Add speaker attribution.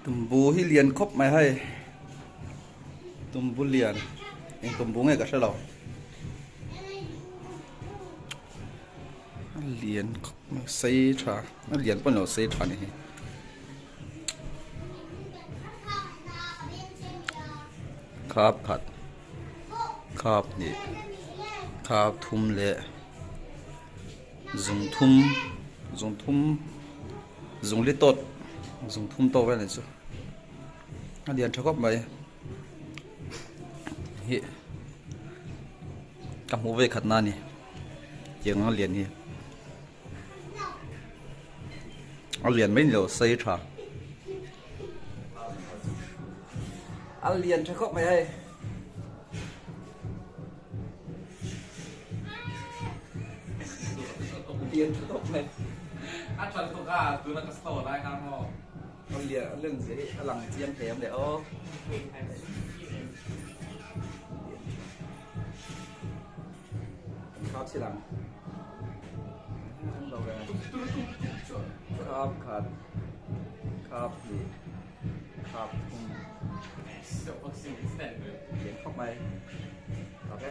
Speaker 1: Tumbu hi lian khawp mai hei tumbu lian eng tumbu nge ka hre lo a lian khawp mai sei tha a lian pawh ni lo sei tha a nih hi. Khap khat khap hnih khap thum leh zung thum zung thum zung li tawt zung thum tawk vel a nih chu a lian tha khawp mai hi ka hmuh ve khat na a ni tiang ang a lian hi. A lian mai ni lo sei tha. A lian tha khawp mai hei. Lian tha khawp mai.
Speaker 2: A tha lutuk a tuna ka slow lai kha maw.
Speaker 1: A lian a len zia hi a lang chiang hle em le aw. Khap si lang. Khap khat khap hnih khap thum lian khawp mai ok.